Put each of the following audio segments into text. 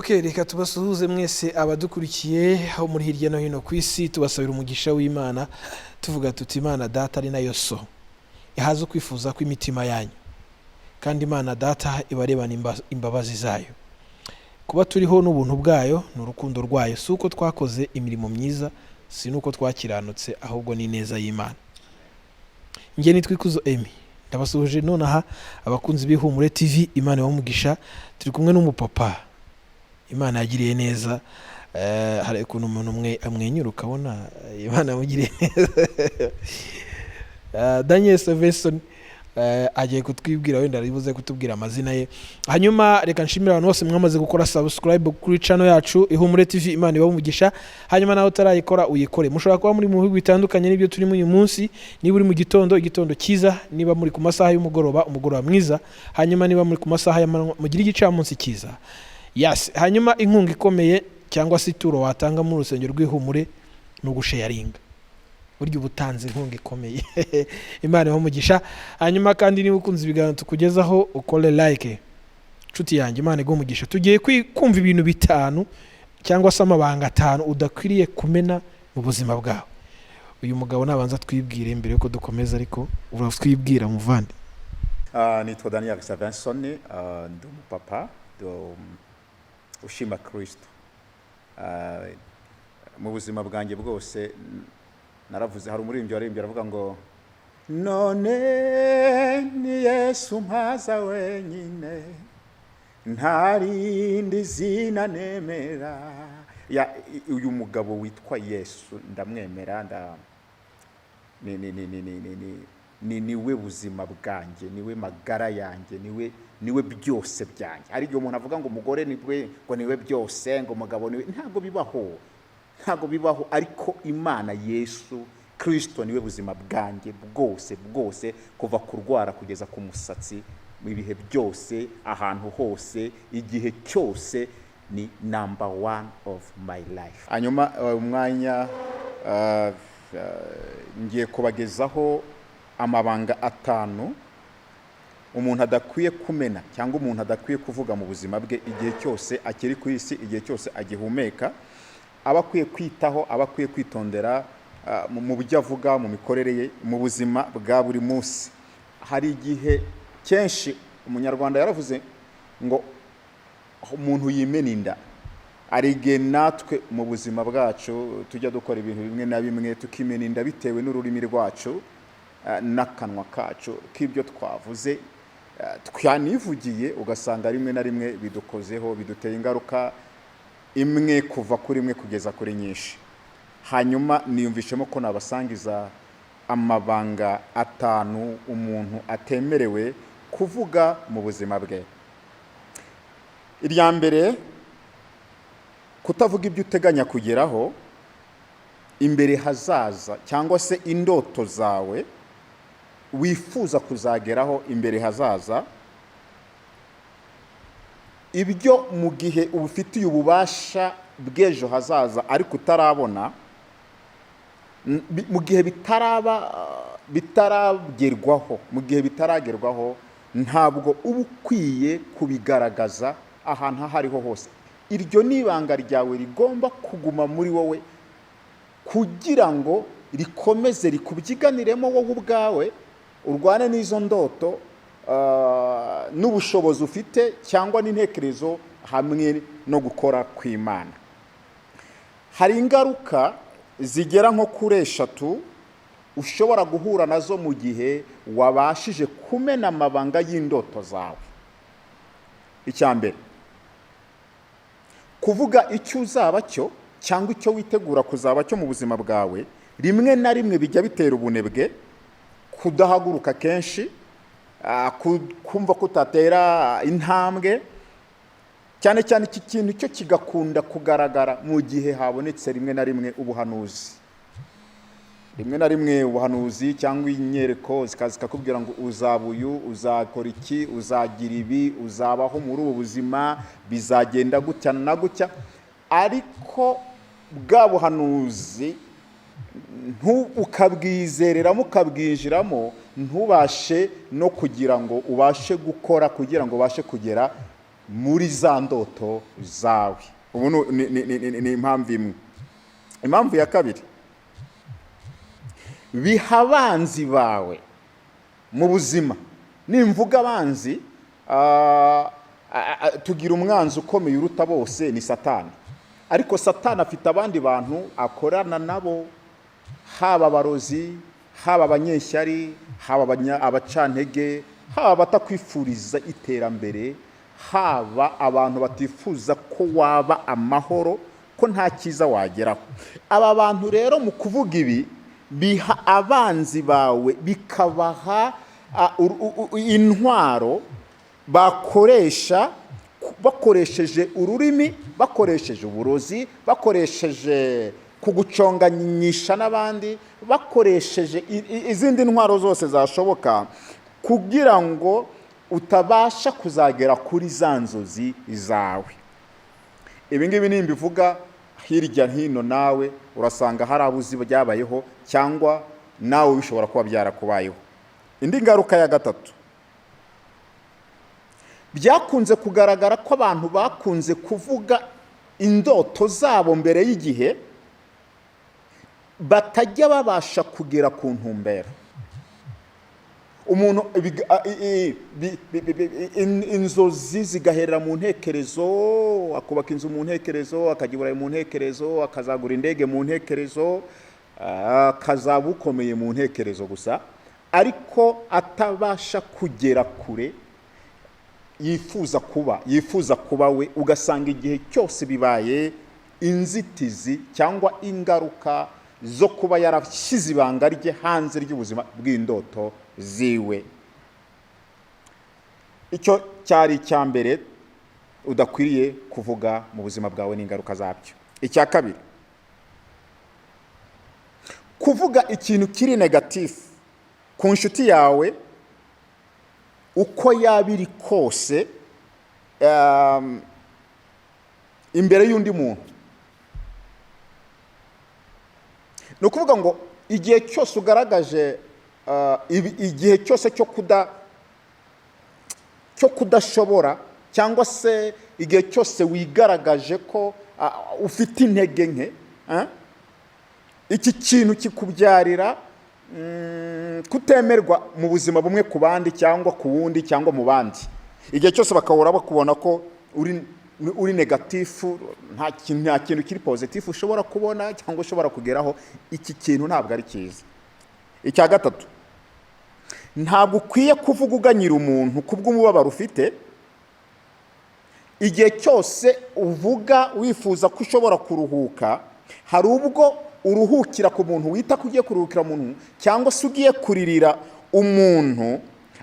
Ok, reka tubasuhuze mwese abadukurikiye aho muri hirya no hino ku isi, tubasabira umugisha w'Imana, tuvuga tuti: "Imana Data ari nayo So ihaze ukwifuza kw'imitima yanyu, kandi Imana Data ibarebana imbabazi zayo." Kuba turiho n'ubuntu bwayo, ni urukundo rwayo, si uko twakoze imirimo myiza, si n'uko twakiranutse, ahubwo ni ineza y'Imana. Njye nitwa Ikuzo Emi, ndabasuhuje nonaha abakunzi b'Ihumure TV, Imana ibamugisha. Turi kumwe n'umupapa Imana yagiriye neza. Hari ukuntu umuntu umwe amwenyura ukabona Imana yamugiriye neza. Daniel Stevenson agiye kutwibwira, wenda aribuze kutubwira amazina ye. Hanyuma reka nshimire abantu bose mwamaze gukora subscribe kuri channel yacu Ihumure TV, Imana ibahe. Hanyuma nawe utarayikora uyikore. Mushobora kuba muri mu bihugu bitandukanye n'ibyo turimo uyu munsi. Niba uri mu gitondo, igitondo cyiza. Niba muri ku masaha y'umugoroba, umugoroba mwiza. Hanyuma niba muri ku masaha y'amanywa, mugire igicamunsi cyiza. Yes. Hanyuma inkunga ikomeye cyangwa se ituro watanga mu rusengero rw'Ihumure ni ugusharinga. Burya uba utanze inkunga ikomeye, Imana ibahe umugisha. Hanyuma kandi niba ukunze ibiganiro tukugezaho, ukore like, nshuti yanjye, Imana iguhe umugisha. Tugiye kumva ibintu bitanu cyangwa se amabanga atanu udakwiriye kumena mu buzima bwawe. Uyu mugabo nabanza twibwire mbere yuko dukomeza, ariko uratwibwira, muvandi. Nitwa Daniel Savinson, ndi umupapa, ndi ushima Kristo. Mu buzima bwanjye bwose naravuze, hari umuririmbyi waririmbye aravuga ngo: "None ni Yesu mpaza wenyine, nta rindi zina nemera." Ya, uyu mugabo witwa Yesu ndamwemera, nda ni ni ni ni ni ni ni ni niwe buzima bwanjye, niwe magara yanjye, niwe byose byanjye. Hari igihe umuntu avuga ngo umugore niwe, ngo niwe byose, ngo umugabo niwe. Ntabwo bibaho, ntabwo bibaho. Ariko Imana, Yesu Kirisito, niwe buzima bwanjye bwose bwose, kuva kurwara kugeza ku musatsi, mu ibihe byose, ahantu hose, igihe cyose, ni number one of my life. Hanyuma umwanya ngiye kubagezaho amabanga atanu umuntu adakwiye kumena cyangwa umuntu adakwiye kuvuga mu buzima bwe igihe cyose akiri ku isi, igihe cyose agihumeka, aba akwiye kwitaho, aba akwiye kwitondera mu byo avuga, mu mikorere ye, mu buzima bwa buri munsi. Hari igihe kenshi Umunyarwanda yaravuze ngo umuntu yimena inda. Hari igihe natwe mu buzima bwacu tujya dukora ibintu bimwe na bimwe tukimena inda bitewe n'ururimi rwacu n'akanwa kacu k'ibyo twavuze, twanivugiye, ugasanga rimwe na rimwe bidukozeho, biduteye ingaruka imwe, kuva kuri imwe kugeza kuri nyinshi. Hanyuma niyumvishemo ko nabasangiza amabanga atanu umuntu atemerewe kuvuga mu buzima bwe. Irya mbere, kutavuga ibyo uteganya kugeraho imbere hazaza cyangwa se indoto zawe wifuza kuzageraho imbere hazaza, ibyo mu gihe ubufitiye ububasha bw'ejo hazaza ariko utarabona, mu gihe bitaraba, bitaragerwaho, mu gihe bitaragerwaho, ntabwo uba ukwiye kubigaragaza ahantu aho ariho hose. Iryo ni ibanga ryawe rigomba kuguma muri wowe kugira ngo rikomeze rikubyiganiremo wowe ubwawe, urwane n'izo ndoto n'ubushobozi ufite cyangwa n'intekerezo hamwe no gukora kw'Imana. Hari ingaruka zigera nko kuri eshatu ushobora guhura nazo mu gihe wabashije kumena amabanga y'indoto zawe. Icya mbere, kuvuga icyo uzaba cyo cyangwa icyo witegura kuzaba cyo mu buzima bwawe, rimwe na rimwe bijya bitera ubunebwe, kudahaguruka kenshi, kumva ko utatera intambwe. Cyane cyane iki kintu cyo kigakunda kugaragara mu gihe habonetse rimwe na rimwe ubuhanuzi, rimwe na rimwe ubuhanuzi cyangwa inyereko zikaza zikakubwira ngo uzaba uyu, uzakora iki, uzagira ibi, uzabaho muri ubu buzima, bizagenda gutya na gutya. Ariko bwa buhanuzi ukabwizereramo, ukabwinjiramo, ntubashe no kugira ngo ubashe gukora kugira ngo ubashe kugera muri za ndoto zawe. Ubu ni impamvu imwe. Impamvu ya kabiri, biha abanzi bawe mu buzima. Nimvuga abanzi, tugira umwanzi ukomeye uruta bose, ni Satani. Ariko Satani afite abandi bantu akorana nabo, haba abarozi, haba abanyeshyari, haba abacantege, haba abatakwifuriza iterambere, haba abantu batifuza ko waba amahoro, ko nta cyiza wageraho. Aba bantu rero, mu kuvuga ibi, biha abanzi bawe, bikabaha intwaro bakoresha, bakoresheje ururimi, bakoresheje uburozi, bakoresheje kuguconganyisha n'abandi, bakoresheje izindi ntwaro zose zashoboka kugira ngo utabasha kuzagera kuri za nzozi zawe. Ibi ngibi nimbivuga hirya hino, nawe urasanga hari abo uzi byabayeho, cyangwa nawe bishobora kuba byarakubayeho. Indi ngaruka ya gatatu, byakunze kugaragara ko abantu bakunze kuvuga indoto zabo mbere y'igihe batajya babasha kugera ku ntumbero. Umuntu inzozi zigaherera mu ntekerezo, akubaka inzu mu ntekerezo, akajya i Burayi mu ntekerezo, akazagura indege mu ntekerezo, akazaba ukomeye mu ntekerezo gusa, ariko atabasha kugera kure yifuza kuba we. Ugasanga igihe cyose bibaye inzitizi cyangwa ingaruka zo kuba yarashyize ibanga rye hanze ry'ubuzima bw'indoto ziwe. Icyo cyari icya mbere udakwiriye kuvuga mu buzima bwawe n'ingaruka zabyo. Icya kabiri, kuvuga ikintu kiri négatif ku nshuti yawe, uko yaba iri kose, imbere y'undi muntu. Ni ukuvuga ngo igihe cyose ugaragaje igihe cyose cyo kudashobora, cyangwa se igihe cyose wigaragaje ko ufite intege nke, iki kintu kikubyarira kutemerwa mu buzima bumwe ku bandi, cyangwa ku wundi, cyangwa mu bandi. Igihe cyose bakahora bakubona ko uri négatif, nta kintu kiri positif ushobora kubona cyangwa ushobora kugeraho. Iki kintu ntabwo ari cyiza. Icya gatatu, ntabwo ukwiye kuvuga uganyira umuntu kubw'umubabaro ufite. Igihe cyose uvuga wifuza ko ushobora kuruhuka, hari ubwo uruhukira ku muntu wita ko ugiye kuruhukira umuntu, cyangwa se ugiye kuririra umuntu,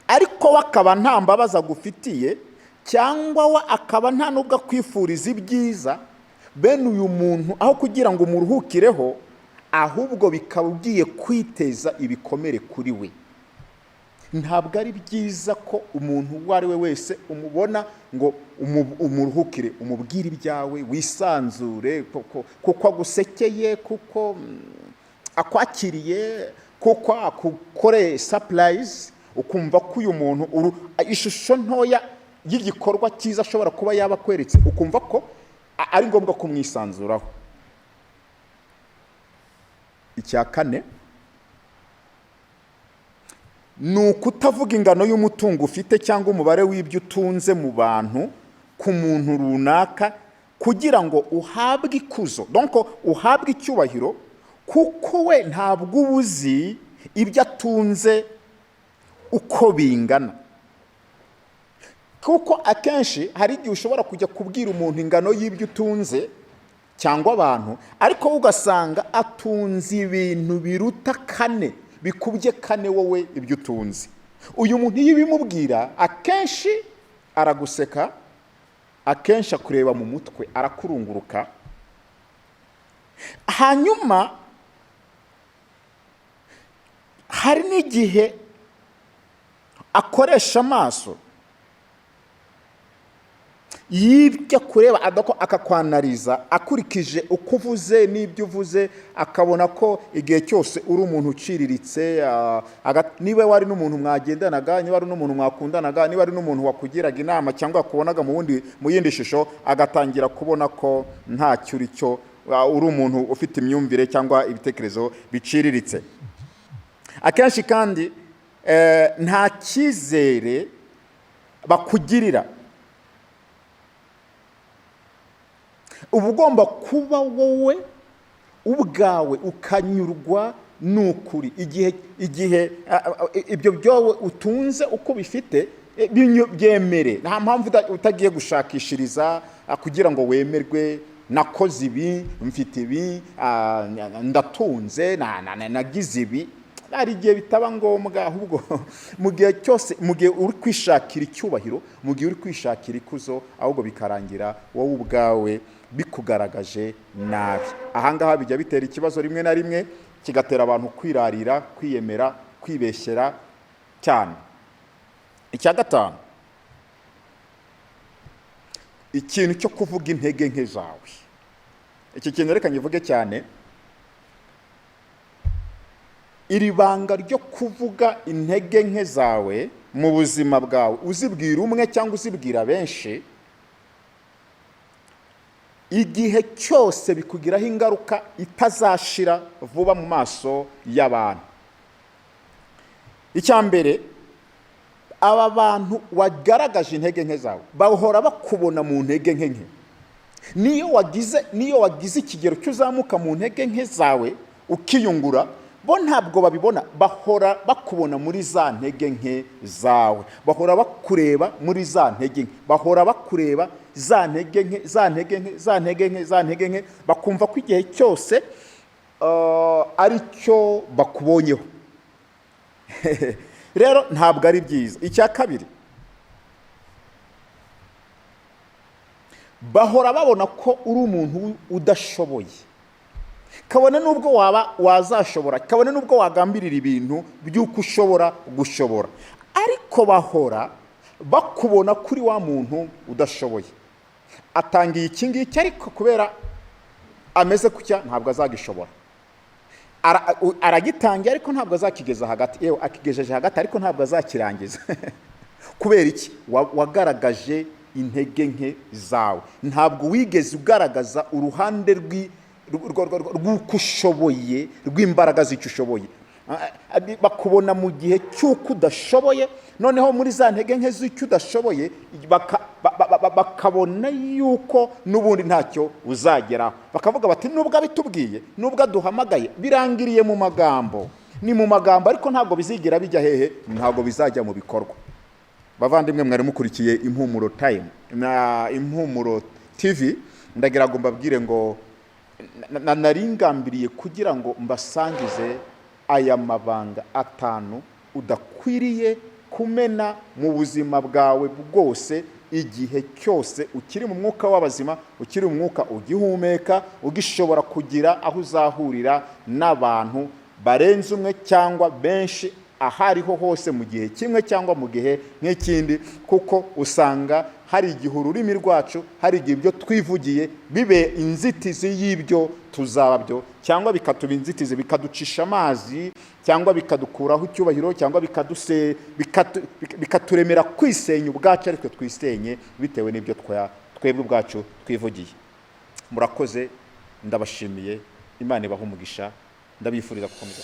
ariko we akaba nta mbabazi agufitiye, cyangwa we akaba nta n'ubwo akwifuriza ibyiza. Bene uyu muntu, aho kugira ngo umuruhukireho, ahubwo bikaba ugiye kwiteza ibikomere kuri we. Ntabwo ari byiza ko umuntu uwo ari we wese umubona ngo umuruhukire, umubwire ibyawe, wisanzure, kuko agusekeye, kuko akwakiriye, kuko akukoreye surprise, ukumva ko uyu muntu ishusho ntoya y'igikorwa cyiza ashobora kuba yaba akweretse, ukumva ko ari ngombwa kumwisanzuraho. Icya kane ni ukutavuga ingano y'umutungo ufite cyangwa umubare w'ibyo utunze mu bantu, ku muntu runaka, kugira ngo uhabwe ikuzo, donc uhabwe icyubahiro, kuko we ntabwo uba uzi ibyo atunze uko bingana. Kuko akenshi hari igihe ushobora kujya kubwira umuntu ingano y'ibyo utunze cyangwa abantu, ariko we ugasanga atunze ibintu biruta kane, bikubye kane wowe ibyo utunze. Uyu muntu iyo ubimubwira, akenshi araguseka, akenshi akureba mu mutwe, arakurunguruka. Hanyuma hari n'igihe akoresha amaso. Y'ibyo akureba akakwanariza akurikije uko uvuze n'ibyo uvuze, akabona ko igihe cyose uri umuntu uciriritse. Niba wari n'umuntu mwagendanaga, niba ari n'umuntu mwakundanaga, niba ari n'umuntu wakugiraga inama cyangwa wakubonaga mu yindi shusho, agatangira kubona ko ntacyo uri cyo, uri umuntu ufite imyumvire cyangwa ibitekerezo biciriritse. Akenshi kandi nta cyizere bakugirira. Uba ugomba kuba wowe ubwawe ukanyurwa n'ukuri igihe ibyo byowe utunze uko bifite, byemere. Nta mpamvu utagiye gushakishiriza kugira ngo wemerwe: nakoze ibi, mfite ibi, ndatunze, nagize ibi. Hari igihe bitaba ngombwa. Ahubwo mu gihe cyose, mu gihe uri kwishakira icyubahiro, mu gihe uri kwishakira ikuzo, ahubwo bikarangira wowe ubwawe bikugaragaje nabi. Ahangaha bijya bitera ikibazo rimwe na rimwe, kigatera abantu kwirarira, kwiyemera, kwibeshyera cyane. Icya gatanu, ikintu cyo kuvuga intege nke zawe. Iki kintu reka nkivuge cyane. Iri banga ryo kuvuga intege nke zawe mu buzima bwawe, uzibwira umwe cyangwa uzibwira benshi, igihe cyose bikugiraho ingaruka itazashira vuba mu maso y'abantu. Icya mbere, aba bantu wagaragaje intege nke zawe bahora bakubona mu ntege nke nke. Niyo wagize ikigero cy'uzamuka mu ntege nke zawe ukiyungura, bo ntabwo babibona. Bahora bakubona muri za ntege nke zawe, bahora bakureba muri za ntege nke, bahora bakureba za ntege nke, za ntege nke, za ntege nke, za ntege nke, bakumva ko igihe cyose ari cyo bakubonyeho. Rero ntabwo ari byiza. Icya kabiri, bahora babona ko uri umuntu udashoboye, kabone n'ubwo waba wazashobora, kabone n'ubwo wagambirira ibintu by'uko ushobora gushobora, ariko bahora bakubona kuri wa muntu udashoboye. Atangiye iki ngiki, ariko kubera ameze kutya ntabwo azagishobora. Aragitangiye ariko ntabwo azakigeza hagati, yewe akigejeje hagati ariko ntabwo azakirangiza. Kubera iki? Wagaragaje intege nke zawe, ntabwo wigeze ugaragaza uruhande rw'uko ushoboye, rw'imbaraga z'icyo ushoboye. Bakubona mu gihe cy'uko udashoboye, noneho muri za ntege nke z'icyo udashoboye bakabona yuko n'ubundi ntacyo uzageraho. Bakavuga bati: "Nubwo abitubwiye, nubwo aduhamagaye, birangiriye mu magambo, ni mu magambo, ariko ntabwo bizigira bijya hehe, ntabwo bizajya mu bikorwa." Bavandimwe mwari mukurikiye Impumuro Time na Impumuro TV, ndagira ngo mbabwire ngo nari ngambiriye kugira ngo mbasangize aya mabanga atanu udakwiriye kumena mu buzima bwawe bwose, igihe cyose ukiri mu mwuka w'abazima, ukiri mu mwuka, ugihumeka, ugishobora kugira aho uzahurira n'abantu barenze umwe cyangwa benshi, aho ariho hose, mu gihe kimwe cyangwa mu gihe nk'ikindi. Kuko usanga hari igihe ururimi rwacu, hari igihe ibyo twivugiye bibe inzitizi y'ibyo tuzaba byo, cyangwa bikatuba inzitizi, bikaducisha amazi, cyangwa bikadukuraho icyubahiro, cyangwa bikaturemera kwisenya ubwacu, ariko twisenye bitewe n'ibyo twebwe ubwacu twivugiye. Murakoze, ndabashimiye. Imana ibahe umugisha. Ndabifuriza gukomeza.